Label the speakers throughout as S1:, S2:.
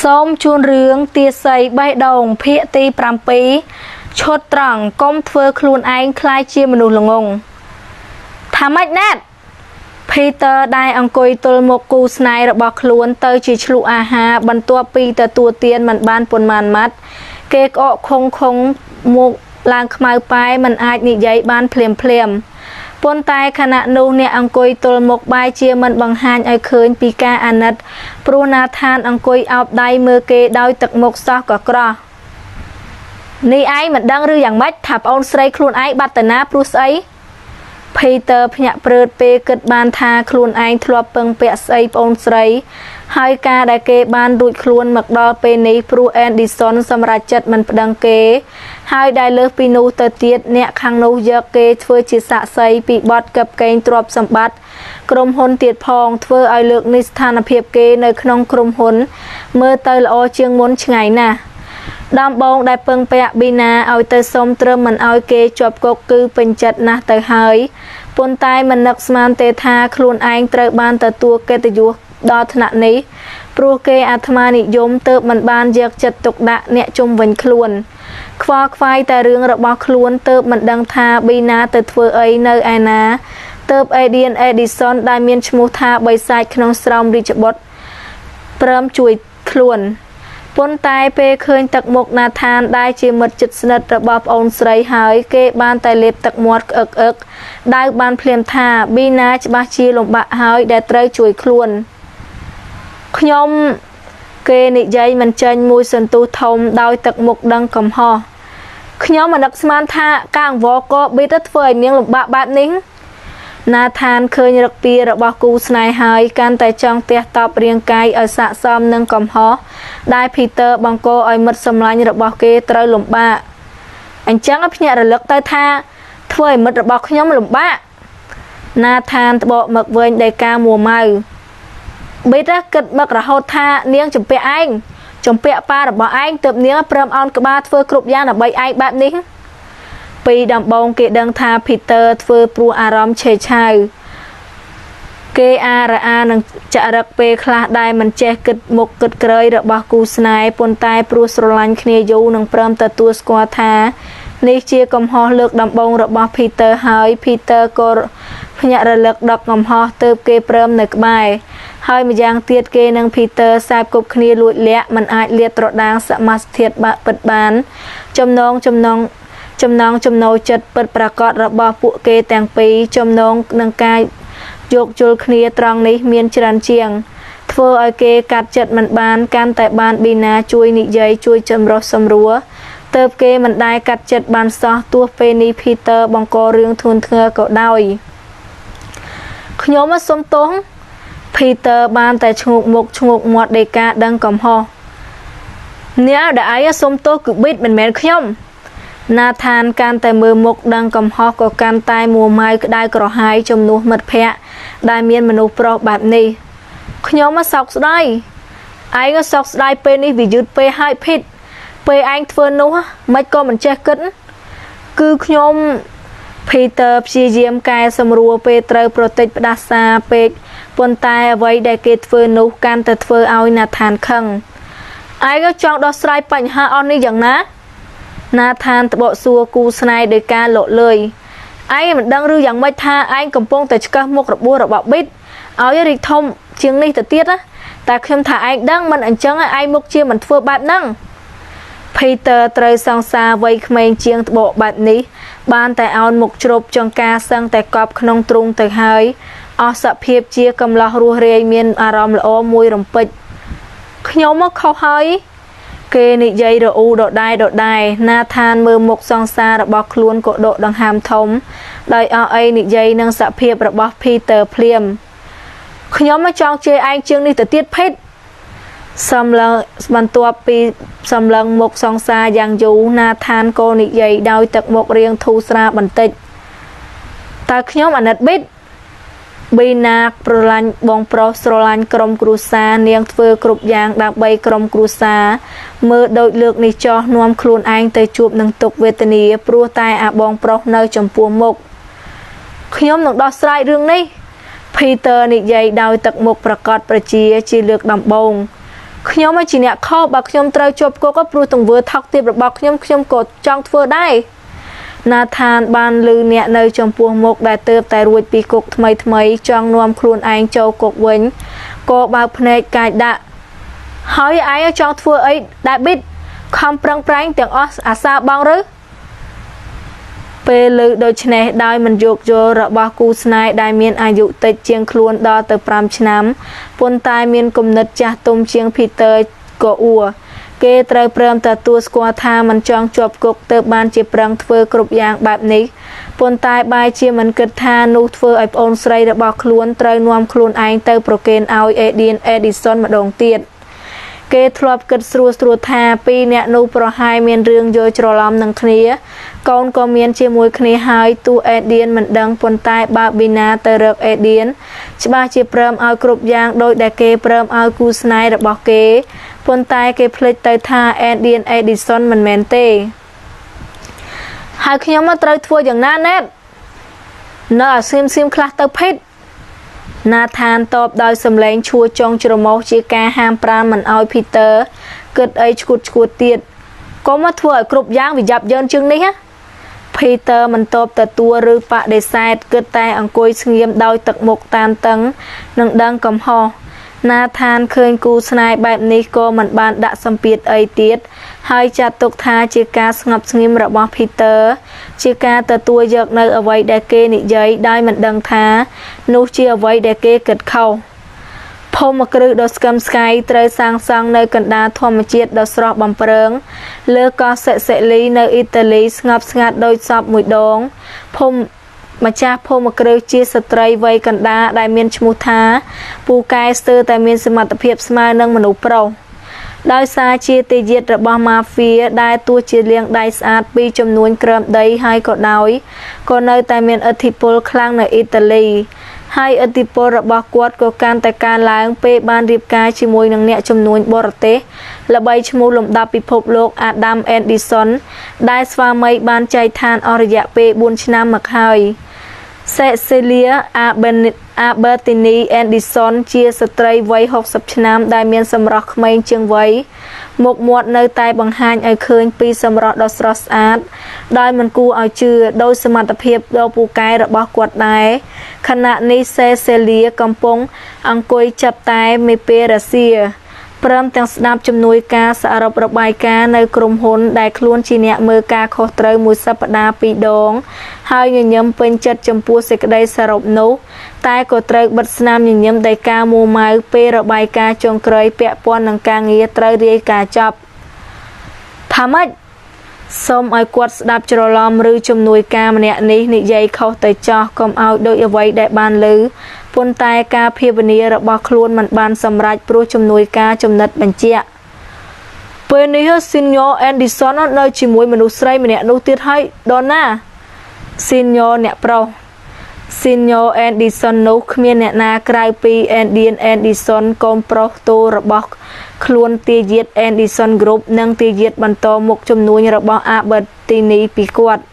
S1: សូមជូនរឿងទាសីបេះដូងភាគទី7ឈុតត្រង់កុំធ្វើខ្លួនឯងក្លាយជាមនុស្សល្ងងថាម៉េចណាត់ភីទ័រដែលអង្គុយទល់មុខគូស្នេហ៍របស់ខ្លួនទៅជាឆ្លក់អាហារបន្ទាប់ពីទទួលទានមិនបានប៉ុន្មានម៉ាត់គេក្អកខុងខុងមុខឡើងខ្មៅប៉ែមិនអាចនិយាយបានភ្លាមភ្លាមៗប៉ុន្តែខណៈនោះអ្នកអង្គុយទល់មុខបែរជាមិនបង្ហាញឲ្យឃើញពីការអាណិតព្រោះណាថានអង្គុយអោបដៃមើលគេដោយទឹកមុខសោះក៏ក្រោះនេះឯងមិនដឹងឬយ៉ាងម៉េចថាប្អូនស្រីខ្លួនឯងបាត់ទៅណាព្រោះស្អីភីទ័រភ្ញាក់ព្រឺតពេលគិតបានថាខ្លួនឯងធ្លាប់ពឹងពាក់ស្អីប្អូនស្រីហើយការដែលគេបានរួចខ្លួនមកដល់ពេលនេះព្រោះអេនឌីសុនសម្រេចចិត្តមិនប្តឹងគេហើយដែលលើសពីនោះទៅទៀតអ្នកខាងនោះយកគេធ្វើជាសាក្សីពីបទកឹបកេងទ្រព្យសម្បត្តិក្រុមហ៊ុនទៀតផងធ្វើឲ្យលើកនេះស្ថានភាពគេនៅក្នុងក្រុមហ៊ុនមើលទៅល្អជាងមុនឆ្ងាយណាស់ដំបងដែលពឹងពាក់ប៊ីណាឲ្យទៅសុំត្រឹមមិនឲ្យគេជាប់គុកគឺពេញចិត្តណាស់ទៅហើយប៉ុន្តែមិននឹកស្មានទេថាខ្លួនឯងត្រូវបានទទួលកិត្តិយសដល់ថ្នាក់នេះព្រោះគេអាត្មានិយមទៅមិនបានយកចិត្តទុកដាក់អ្នកជុំវិញខ្លួនខ្វល់ខ្វាយតែរឿងរបស់ខ្លួនទៅមិនដឹងថាប៊ីណាទៅធ្វើអីនៅឯណាទៅអេឌៀនអេឌីសុនដែលមានឈ្មោះថាបិសាចក្នុងស្រោមរាជបុត្រព្រមជួយខ្លួនប៉ុន្តែពេលឃើញទឹកមុខណាថានដែលជាមិត្តជិតស្និទ្ធរបស់ប្អូនស្រីហើយគេបានតែលេបទឹកមាត់ក្អឹកអឹកដៅបានភ្លាមថាប៊ីណាច្បាស់ជាលំបាកហើយដែលត្រូវជួយខ្លួនខ្ញុំគេនិយាយមិនចេញមួយសន្ទុះធំដោយទឹកមុខដឹងកំហុសខ្ញុំមិននឹកស្មានថាការអង្វរកប៊ីទៅធ្វើឲ្យនាងលំបាកបែបនេះណាថានឃើញរឹកពីរបស់គូស្នេហ៍ហើយកាន់តែចង់ទះតបរាងកាយឲ្យស័ក្តិសមនឹងកំហុសដែលភីទ័របង្កឲ្យមិត្តសម្លាញ់របស់គេត្រូវលំបាកអញ្ចឹងភ្ញាក់រលឹកទៅថាធ្វើឲ្យមិត្តរបស់ខ្ញុំលំបាកណាថានត្បកមកវិញដោយការមួម៉ៅប៊ីតគិតមករហូតថានាងចម្ពាក់ឯងចម្ពាក់ប៉ារបស់ឯងទើបនាងព្រមអោនក្បាលធ្វើគ្រប់យ៉ាងដើម្បីឯងបែបនេះពីដំបងគេដឹងថាភីទ័រធ្វើព្រោះអារម្មណ៍ឆេវឆាវគេអារអានឹងចរិតពេលខ្លះដែលមិនចេះគិតមុខគិតក្រោយរបស់គូស្នេហ៍ប៉ុន្តែព្រោះស្រឡាញ់គ្នាយូរនឹងព្រមទទួលស្គាល់ថានេះជាកំហុសលើកដំបូងរបស់ភីទ័រហើយភីទ័រក៏ភ្ញាក់រលឹកដល់កំហុសទើបគេព្រមនៅក្បែរហើយម្យ៉ាងទៀតគេនិងភីទ័រសែបគប់គ្នាលួចលាក់មិនអាចលាតត្រដាងសមាសធាតុបាក់ពិតបានចំណងចំណងចំណងចំណូលចិត្តពិតប្រាកដរបស់ពួកគេទាំងពីរចំណងនឹងការយោគយល់គ្នាត្រង់នេះមានច្រើនជាងធ្វើឲ្យគេកាត់ចិត្តមិនបានកាន់តែបានប៊ីណាជួយនិយាយជួយចម្រុះសម្រួលទើបគេមិនដែលកាត់ចិត្តបានសោះទោះពេលនេះភីទ័របង្ករឿងធ្ងន់ធ្ងរក៏ដោយខ្ញុំមកសុំទោសភីទ័របានតែឈ្ងោកមុខឈ្ងោកមាត់ដោយការដឹងកំហុសអ្នកដែលឯងសុំទោសគឺប៊ីតមិនមែនខ្ញុំណាថានកាន់តែមើលមុខដឹងកំហុសក៏កាន់តែមួម៉ៅក្តៅក្រហាយជំនួសមិត្តភ័ក្តិដែលមានមនុស្សប្រុសបែបនេះខ្ញុំមកសោកស្ដាយឯងក៏សោកស្ដាយពេលនេះវាយឺតពេលហើយភីតពេលឯងធ្វើនោះមិនក៏មិនចេះគិតគឺខ្ញុំភីទ័រព្យាយាមកែសម្រួលពេលត្រូវប្រតិចផ្ដាសាពេកប៉ុន្តែអ្វីដែលគេធ្វើនោះកាន់តែធ្វើឲ្យណាថានខឹងឯងក៏ចង់ដោះស្រាយបញ្ហាអស់នេះយ៉ាងណាណាថានត្បកសួរគូស្នេហ៍ដោយការលក់លុយឯងមិនដឹងឬយ៉ាងម៉េចថាឯងកំពុងតែឆ្កឹះមុខរបួសរបស់ប៊ីតឲ្យរីកធំជាងនេះទៅទៀតណាតែខ្ញុំថាឯងដឹងមិនអញ្ចឹងឯងមុខជាមិនធ្វើបែបហ្នឹងភីទ័រត្រូវសង្សារវ័យក្មេងជាងត្បកបែបនេះបានតែអោនមុខជ្រប់ចង្ការសឹងតែកប់ក្នុងទ្រូងទៅហើយអស់សភាពជាកំឡោះរស់រាយមានអារម្មណ៍ល្អមួយរំពេចខ្ញុំមកខុសហើយគេនិយាយរអ៊ូដដែលដដែលណាថានមើលមុខសង្សាររបស់ខ្លួនក៏ដកដង្ហើមធំដោយអស់អីនិយាយនឹងសភាពរបស់ភីទ័រភ្លាមខ្ញុំមកចង់ជេរឯងជាងនេះទៅទៀតភីតសំឡឹងបន្ទាប់ពីសំឡឹងមុខសង្សារយ៉ាងយូរណាថានក៏និយាយដោយទឹកមុខរៀងធូរស្រាលបន្តិចតើខ្ញុំអាណិតប៊ីតប៊ីណាប្រឡាញ់បងប្រុសស្រឡាញ់ក្រុមគ្រួសារនាងធ្វើគ្រប់យ៉ាងដើម្បីក្រុមគ្រួសារមើលដូចលើកនេះចោះនាំខ្លួនឯងទៅជួបនឹងទុក្ខវេទនាព្រោះតែអាបងប្រុសនៅចំពោះមុខខ្ញុំនឹងដោះស្រាយរឿងនេះភីទ័រនិយាយដោយទឹកមុខប្រកាសប្រជាជាលើកដំបូង ខ្ញុំជាអ្នកខុសបើខ្ញុំត្រូវជាប់គុកព្រោះទង្វើថោកទាបរបស់ខ្ញុំខ្ញុំក៏ចង់ធ្វើដែរណាថានបានលឺអ្នកនៅចំពោះមុខដែលទើបតែរួចពីគុកថ្មីថ្មីចង់នាំខ្លួនឯងចូលគុកវិញក៏បើកភ្នែកកាចដាក់ហើយឯងចង់ធ្វើអីដែលប៊ីតខំប្រឹងប្រែងទាំងអស់អាសាបងឬពេលលើដូច្នេះដោយមិនយោគយល់របស់គូស្នេហ៍ដែលមានអាយុតិចជាងខ្លួនដល់ទៅ5ឆ្នាំប៉ុន្តែមានគំនិតចាស់ទុំជាងភីទ័រក៏អួរគេត្រូវព្រមទទួលស្គាល់ថាមិនចង់ជាប់គុកទើបបានជាប្រឹងធ្វើគ្រប់យ៉ាងបែបនេះប៉ុន្តែបែរជាមិនគិតថានោះធ្វើឲ្យប្អូនស្រីរបស់ខ្លួនត្រូវនាំខ្លួនឯងទៅប្រគេនឲ្យអេឌៀនអេឌីសុនម្ដងទៀតគេធ្លាប់គិតស្រួលស្រួលថាពីរអ្នកនោះប្រហែលមានរឿងយល់ច្រឡំនឹងគ្នាកូនក៏មានជាមួយគ្នាហើយទោះអេឌៀនមិនដឹងប៉ុន្តែបើប៊ីណាទៅរកអេឌៀនច្បាស់ជាព្រមឲ្យគ្រប់យ៉ាងដោយដែលគេព្រមឲ្យគូស្នេហ៍របស់គេប៉ុន្តែគេភ្លេចទៅថាអេឌៀនអេឌីសុនមិនមែនទេហើយខ្ញុំមកត្រូវធ្វើយ៉ាងណាណែតនៅឲ្យសៀមសៀមខ្លះទៅភិតណាថានតបដោយសម្លេងឈួរចុងច្រមុះជាការហាមប្រាមមិនឲ្យភីទ័រគិតអីឈួតឈួតទៀតកុំមកធ្វើឲ្យគ្រប់យ៉ាងវាយ៉ាប់យ៉ឺនជាងនេះណាភីទ័រមិនតបទទួលឬបដិសេធគិតតែអង្គុយស្ងៀមដោយទឹកមុខតានតឹងនិងដឹងកំហុសណាថានឃើញគូស្នេហ៍បែបនេះក៏មិនបានដាក់សម្ពាធអីទៀតហើយចាត់ទុកថាជាការស្ងប់ស្ងៀមរបស់ភីទ័រជាការទទួលយកនៅអ្វីដែលគេនិយាយដោយមិនដឹងថានោះជាអ្វីដែលគេគិតខុសភូមិគ្រឹះដ៏ស្កឹមស្កៃត្រូវសាងសង់នៅកណ្ដាលធម្មជាតិដ៏ស្រស់បំព្រងលើកោះសិសិលីនៅអ៊ីតាលីស្ងប់ស្ងាត់ដូចសពមួយដងភូមិម្ចាស់ភូមិគ្រឹះជាស្ត្រីវ័យកណ្ដាលដែលមានឈ្មោះថាពូកែស្ទើរតែមានសមត្ថភាពស្មើនឹងមនុស្សប្រុសដោយសារជាទាយាទរបស់ម៉ាហ្វៀដែលទោះជាលាងដៃស្អាតពីចំនួនក្រោមដីហើយក៏ដោយក៏នៅតែមានឥទ្ធិពលខ្លាំងនៅអ៊ីតាលីហើយឥទ្ធិពលរបស់គាត់ក៏កាន់តែកើនឡើងពេលបានរៀបការជាមួយនឹងអ្នកជំនួញបរទេសល្បីឈ្មោះលំដាប់ពិភពលោកអាដាមអេនឌីសុនដែលស្វាមីបានចែកឋានអស់រយៈពេល4ឆ្នាំមកហើយសេស៊ីលៀអាប៊ើទីនីអេនឌីសុនជាស្ត្រីវ័យ60ឆ្នាំដែលមានសម្រស់ក្មេងជាងវ័យមុខមាត់នៅតែបង្ហាញឲ្យឃើញពីសម្រស់ដ៏ស្រស់ស្អាតដោយមិនគួរឲ្យជឿដោយសមត្ថភាពដ៏ពូកែរបស់គាត់ដែរខណៈនេះសេស៊ីលៀកំពុងអង្គុយចាប់តែមេពេលរសៀព្រមទាំងស្ដាប់ជំនួយការសរុបរបាយការណ៍នៅក្រុមហ៊ុនដែលខ្លួនជាអ្នកមើលការខុសត្រូវមួយសប្តាហ៍ពីរដងហើយញញឹមពេញចិត្តចំពោះសេចក្តីសរុបនោះតែក៏ត្រូវបិទស្នាមញញឹមដោយការមួម៉ៅពេលរបាយការណ៍ចុងក្រោយពាក់ព័ន្ធនឹងការងារត្រូវរាយការណ៍ចប់ថាម៉េចសូមឲ្យគាត់ស្ដាប់ច្រឡំឬជំនួយការម្នាក់នេះនិយាយខុសទៅចោះកុំឲ្យដូចអ្វីដែលបានឮប៉ុន្តែការភាវនារបស់ខ្លួនមិនបានសម្រេចព្រោះជំនួយការចំណិតបញ្ជាក់ពេលនេះស៊ីនញ៉ូអេនឌីសុននៅជាមួយមនុស្សស្រីម្នាក់នោះទៀតហើយដល់ណាស៊ីនញ៉ូអ្នកប្រុសស៊ីនញ៉ូអេនឌីសុននោះគ្មានអ្នកណាក្រៅពីអេនឌៀនអេនឌីសុនកូនប្រុសតូរបស់ខ្លួនទាយាទអេនឌីសុនគ្រប់និងទាយាទបន្តមុខជំនួញរបស់អាប៊ើទីនីពីគាត់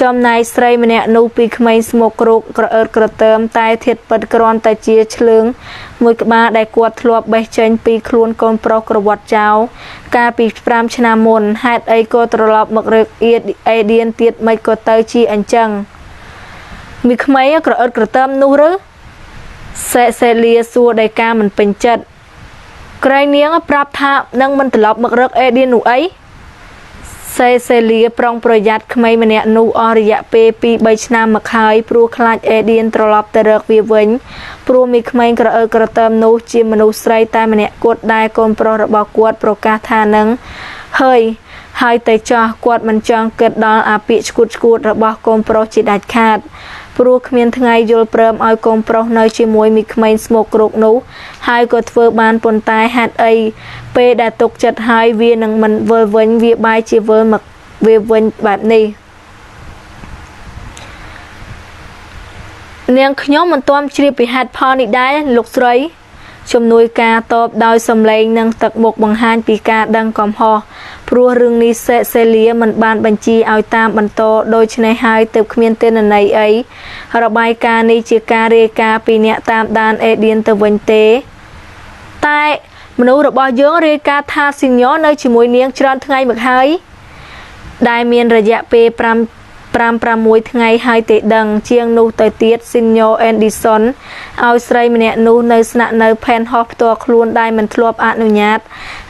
S1: ចំណែកស្រីម្នាក់នោះពីក្មេងស្មោកគ្រោកក្រអឺតក្រទមតែធាតុពិតគ្រាន់តែជាឆ្លើងមួយក្បាលដែលគាត់ធ្លាប់បេះចេញពីខ្លួនកូនប្រុសក្រវ៉ាត់ចោលកាលពី5ឆ្នាំមុនហេតុអីក៏ត្រឡប់មករកអេឌៀនទៀតមិនក៏ទៅជាអញ្ចឹងមីក្មេងក្រអឺតក្រទមនោះឬសេសេលៀសួរដោយការមិនពេញចិត្តក្រែងនាងប្រាប់ថានឹងមិនត្រឡប់មករកអេឌៀននោះអីសេសេលៀប្រុងប្រយ័ត្នក្មេងម្នាក់នោះអស់រយៈពេល2-3ឆ្នាំមកហើយព្រោះខ្លាចអេឌៀនត្រឡប់ទៅរកវាវិញព្រោះមីក្មេងក្រអើក្រទមនោះជាមនុស្សស្រីតែម្នាក់គត់ដែលកូនប្រុសរបស់គាត់ប្រកាសថានឹងហើយហើយទៅចោះគាត់មិនចង់គិតដល់អាពាក្យឈួតឈួតរបស់កូនប្រុសជាដាច់ខាតព្រោះគ្មានថ្ងៃយល់ព្រមឲ្យកូនប្រុសនៅជាមួយមីក្មេងស្មោកគ្រោកនោះហើយក៏ធ្វើបានប៉ុន្តែហេតុអីពេលដែលទុកចិត្តហើយវានឹងមិនវិលវិញវាបែរជាវិលមកវាវិញបែបនេះនាងខ្ញុំមិនទាន់ជ្រាបពីហេតុផលនេះដែរលោកស្រីជំនួយការតបដោយសម្លេងនិងទឹកមុខបង្ហាញពីការដឹងកំហុសព្រោះរឿងនេះសេសេលៀមិនបានបញ្ជាឲ្យតាមបន្តដូច្នេះហើយទើបគ្មានទិន្នន័យអីរបាយការណ៍នេះជាការរាយការណ៍ពីអ្នកតាមដានអេឌៀនទៅវិញទេតែ មនុស្សរបស់យើងរាយការណ៍ថាស៊ីញ៉ូនៅជាមួយនាងច្រើនថ្ងៃមកហើយដែលមានរយៈពេល5 5 6ថ្ងៃហើយទេដឹងជាងនោះទៅទៀតស៊ីញ៉ូអេនឌីសុនឲ្យស្រីម្នាក់នោះនៅស្នាក់នៅផែនហោះផ្ទាល់ខ្លួនដែលមិនធ្លាប់អនុញ្ញាត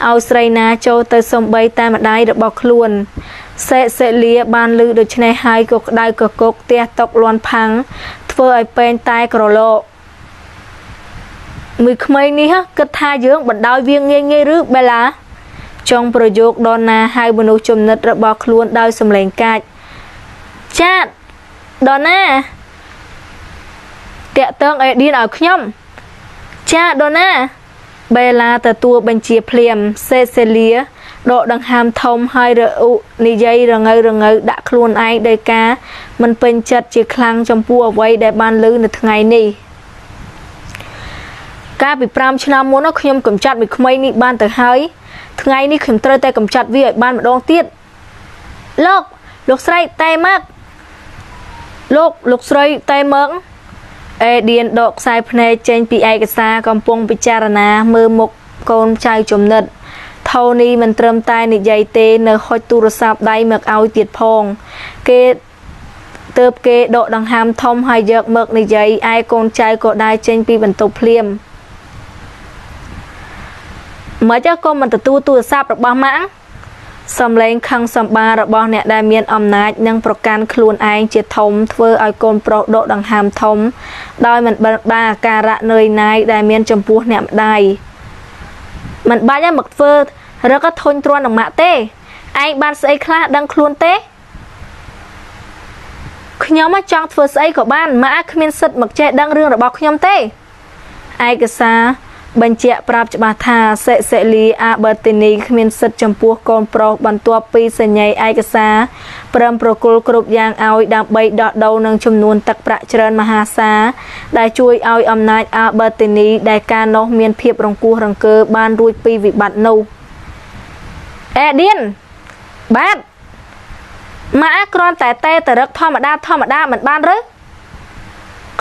S1: ឲ្យស្រីណាចូលទៅសំបីតែម្ដាយរបស់ខ្លួនសេសេលាបានឮដូច្នេះហើយក៏ក្តៅកគុកផ្ទះតុកលន់ផាំងធ្វើឲ្យពេងតែក្រឡកមួយក្មេងនេះគិតថាយើងបណ្ដោយវាងាយងាយឬបេឡាចុងប្រយោគដល់ណាហៅមនុស្សចំណិតរបស់ខ្លួនដោយសម្លេងកាច់ចាតដល់ណាតាក់តងអេឌីនឲ្យខ្ញុំចាដល់ណាបេឡាទទួលបញ្ជាភ្លាមសេសេលាដកដង្ហើមធំហើយរអ៊ុនិយាយរងើរងើដាក់ខ្លួនឯងដោយការមិនពេញចិត្តជាខ្លាំងចំពោះអ្វីដែលបានឮនៅថ្ងៃនេះកាលពី5ឆ្នាំមុនខ្ញុំកំចាត់មួយក្មេងនេះបានទៅហើយថ្ងៃនេះខ្ញុំត្រូវតែកំចាត់វាឲ្យបានម្ដងទៀតលោកលោកស្រីតែមកលោកលោកស្រីតែមកអេឌៀនដកខ្សែភ្នែកចេញពីឯកសារកំពុងពិចារណាមើលមុខកូនចៅចំណិតថូនីមិនត្រឹមតែនិយាយទេនៅហុចទូរស័ព្ទដៃមកឲ្យទៀតផងគេទៅគេដកដង្ហើមធំហើយយកមកនិយាយឯកូនចៅក៏ដែរចេញពីបន្ទប់ភ្លាមមិនក៏មិនទទួលទូរស័ព្ទរបស់ម៉ាក់សំឡេងខឹងសម្បារបស់អ្នកដែលមានអំណាចនិងប្រកាន់ខ្លួនឯងជាធំធ្វើឲ្យកូនប្រុសដកដង្ហើមធំដោយមិនបានអាការៈនឿយណាយដែលមានចំពោះអ្នកម្ដាយមិនបាច់មកធ្វើរកធុញទ្រាន់នឹងម៉ាក់ទេឯងបានស្អីខ្លះដឹងខ្លួនទេខ្ញុំចង់ធ្វើស្អីក៏បានម៉ាក់គ្មានសិទ្ធិមកចេះដឹងរឿងរបស់ខ្ញុំទេឯកសារបញ្ជាក់ប្រាប់ច្បាស់ថាសេសេលីអាបឺទីនីគ្មានសិទ្ធិចំពោះកូនប្រុសបន្ទាប់ពីសញ្ញាឯកសារព្រមប្រគល់គ្រប់យ៉ាងឲ្យដើម្បីដោះដូរនឹងចំនួនទឹកប្រាក់ច្រើនមហាសាលដែលជួយឲ្យអំណាចអាបឺទីនីដែលកាលនោះមានភាពរង្គោះរង្គើបានរួចពីវិបត្តិនោះអេឌៀនបាទម៉ាក់គ្រាន់តែតរឹកធម្មតាធម្មតាមិនបានឬ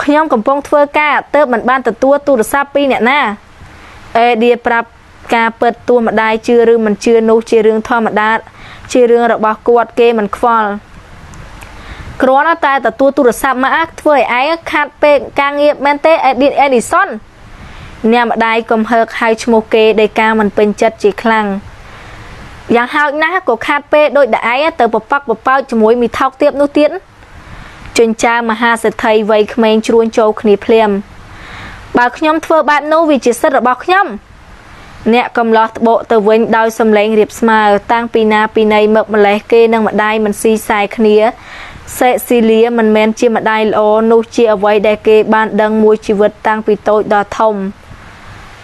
S1: ខ្ញុំកំពុងធ្វើការទើបមិនបានទទួលទូរស័ព្ទពីអ្នកណាអេឌៀប្រាប់ការពិតទួម្ដាយជឿឬមិនជឿនោះជារឿងធម្មតាជារឿងរបស់គាត់គេមិនខ្វល់គ្រាន់តែទទួលទូរស័ព្ទមកធ្វើឲ្យឯងខាត់ពេកការងារមែនទេអេឌីអេឌីសុនអ្នកម្ដាយកំហើកហៅឈ្មោះគេដោយការមិនពេញចិត្តជាខ្លាំងយ៉ាងហោចណាស់ក៏ខាត់ពេកដោយតែឯងទៅពពកពប៉ោចជាមួយមីថោកទៀបនោះទៀតចិញ្ចើមហាសេដ្ឋីវ័យក្មេងជ្រួញចូលគ្នាភ្លាមបើខ្ញុំធ្វើបែបនោះវាជាសិទ្ធិរបស់ខ្ញុំអ្នកកំឡោះត្បកទៅវិញដោយសម្លេងរៀបស្មើតាំងពីណាពីណីមកម្លេះគេនិងម្ដាយមិនស៊ីសែគ្នាសេស៊ីលាមិនមែនជាម្ដាយល្អនោះជាអ្វីដែលគេបានដឹងមួយជីវិតតាំងពីតូចដល់ធំ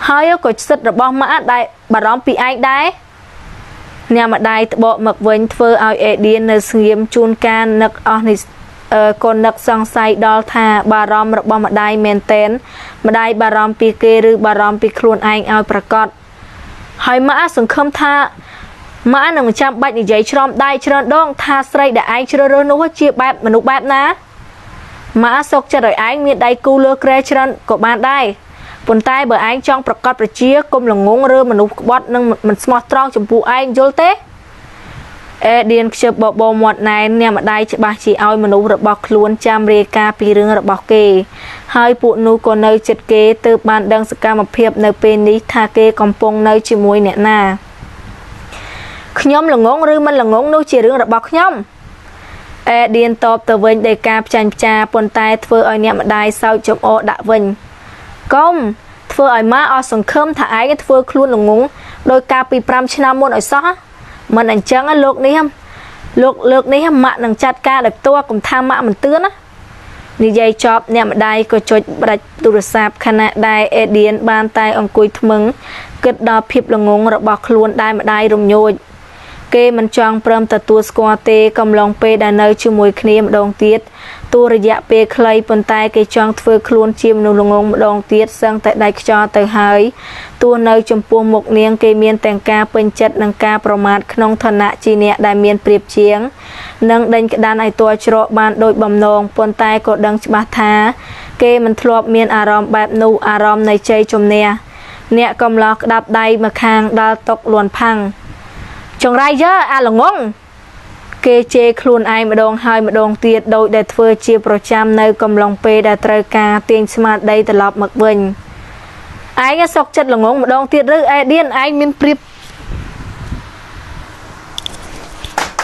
S1: ហើយក៏សិទ្ធិរបស់ម៉ាក់ដែលបារម្ភពីឯងដែរអ្នកម្ដាយត្បកមកវិញធ្វើឲ្យអេឌៀននៅស្ងៀមជួនកាលនឹកអស់នេះកូននឹកសង្ស័យដល់ថាបារម្ភរបស់ម្ដាយមែនតែនម្ដាយបារម្ភពីគេឬបារម្ភពីខ្លួនឯងឲ្យប្រកបហើយម៉ាក់សង្ឃឹមថាម៉ាក់នឹងមិនចាំបាច់និយាយច្រំដៃច្រើនដងថាស្រីដែលឯងជ្រើសរើសនោះជាបែបមនុស្សបែបណាម៉ាក់សុកចិត្តឲ្យឯងមានដៃគូលើក្រែច្រើនក៏បានដែរប៉ុន្តែបើឯងចង់ប្រកាសប្រជាគុំល្ងងឬមនុស្សក្បត់និងមិនស្មោះត្រង់ចំពោះឯងយល់ទេអេឌៀនខ្ជិបបបោមាត់ណែនអ្នកម្ដាយច្បាស់ជាឲ្យមនុស្សរបស់ខ្លួនចាំរាយការណ៍ពីរឿងរបស់គេហើយពួកនោះក៏នៅចិត្តគេទើបបានដឹងសកម្មភាពនៅពេលនេះថាគេកំពុងនៅជាមួយអ្នកណាខ្ញុំល្ងងឬមិនល្ងងនោះជារឿងរបស់ខ្ញុំអេឌៀនតបទៅវិញដោយការផ្ចាញ់ផ្ចាប៉ុន្តែធ្វើឲ្យអ្នកម្ដាយសោចចំអកដាក់វិញកុំធ្វើឲ្យម៉ាអស់សង្ឃឹមថាឯងធ្វើខ្លួនល្ងងដោយការពី5ឆ្នាំមុនឲ្យសោះមិនអញ្ចឹងលោកនេះលោកលើកនេះម៉ាក់នឹងចាត់ការដោយផ្ទាល់កុំថាម៉ាក់មិនទឿនណានិយាយចប់អ្នកម្ដាយក៏ចុចផ្ដាច់ទូរស័ព្ទខណៈដែលអេឌៀនបានតែអង្គុយថ្មឹងគិតដល់ភាពល្ងងរបស់ខ្លួនដែលម្ដាយរំញោចគេមិនចង់ព្រមទទួលស្គាល់ទេកំឡុងពេលដែលនៅជាមួយគ្នាម្ដងទៀតទោះរយៈពេលខ្លីប៉ុន្តែគេចង់ធ្វើខ្លួនជាមនុស្សល្ងងម្ដងទៀតសឹងតែដាច់ខ្យល់ទៅហើយទោះនៅចំពោះមុខនាងគេមានទាំងការពេញចិត្តនិងការប្រមាថក្នុងឋានៈជាអ្នកដែលមានប្រៀបជាងនិងដេញក្តានឲ្យទាល់ច្រកបានដូចបំណងប៉ុន្តែក៏ដឹងច្បាស់ថាគេមិនធ្លាប់មានអារម្មណ៍បែបនោះអារម្មណ៍នៃជ័យជំនះ អ្នកកំឡោះក្តាប់ដៃម្ខាងដល់តុកលួនផាំងចង្រៃយើអាល្ងងគេជេរខ្លួនឯងម្ដងហើយម្ដងទៀតដោយដែលធ្វើជាប្រចាំនៅកំឡុងពេលដែលត្រូវការទាញស្មារតីត្រឡប់មកវិញឯងសុកចិត្តល្ងងម្ដងទៀតឬអេឌៀនឯងមានប្រៀប